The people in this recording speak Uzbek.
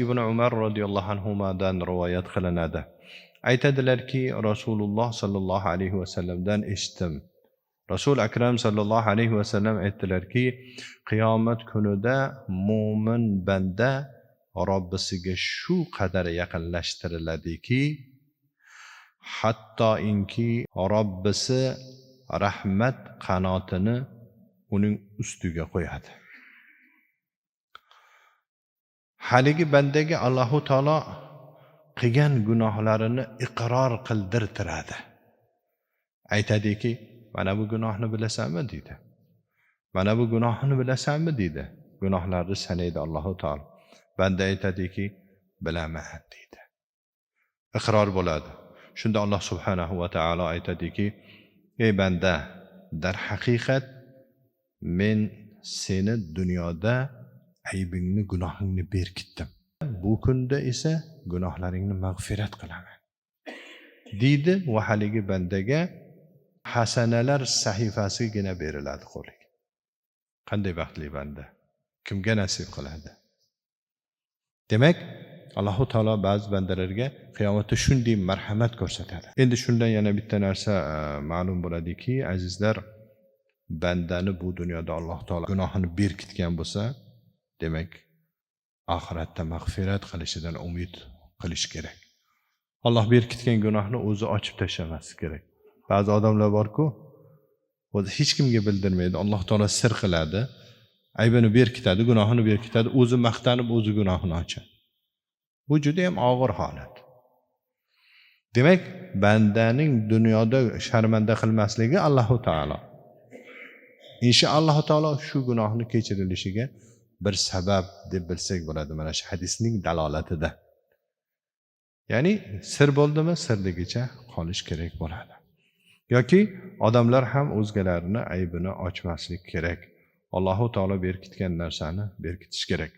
Ibn Umar roziyallohu anhudan rivoyat qilinadi. Aytadilarki, Rasululloh sollallohu alayhi vasallamdan eshitdim. Rasul akram sollallohu alayhi vasallam aytdilarki, qiyomat kunida mo'min banda Robbisiga shu qadar yaqinlashtiriladiki, hattoinki Robbisi rahmat qanotini uning ustiga qo'yadi. Haligi bandaga Allohu taolo qilgan gunohlarini iqror qildirtiradi. Aytadiki, mana bu gunohni bilasanmi deydi. Mana bu gunohni bilasanmi deydi. Gunohlarni sanaydi Allohu taolo. Banda aytadiki, bilaman deydi. Iqror bo'ladi. Shunda Alloh subhanahu va taolo aytadiki, ey banda, darhaqiqat men seni dunyoda aybingni, gunohingni berkitdim. Bu kunda esa gunohlaringni mag'firat qilaman deydi va haligi bandaga hasanalar sahifasigina beriladi qo'liga. Qanday baxtli banda! Kimga nasib qiladi? Demak, Allohu taolo ba'zi bandalarga qiyomatda shunday marhamat ko'rsatadi. Endi shundan yana bitta narsa ma'lum bo'ladiki, azizlar, bandani bu dunyoda Alloh taolo gunohini berkitgan bo'lsa, demak, oxiratda mag'firat qilishidan umid qilish kerak. Alloh berkitgan gunohni o'zi ochib tashlamaslik kerak. Ba'zi odamlar bor-ku, o'zi hech kimga bildirmaydi, Alloh taolo sir qiladi, aybini berkitadi, gunohini berkitadi, o'zi maqtanib o'zi gunohini ochadi. Bu juda ham og'ir holat. Demak, bandaning dunyoda sharmanda qilmasligi Allohu taolo. Inshaalloh taolo shu gunohni kechirilishiga bir sabab deb bilsak bo'ladi mana shu hadisning dalolatida. Ya'ni sir bo'ldimi, sirligicha qolish kerak bo'ladi. Yoki odamlar ham o'zgalarni aybini ochmaslik kerak. Allohu taolo berkitgan narsani berkitish kerak.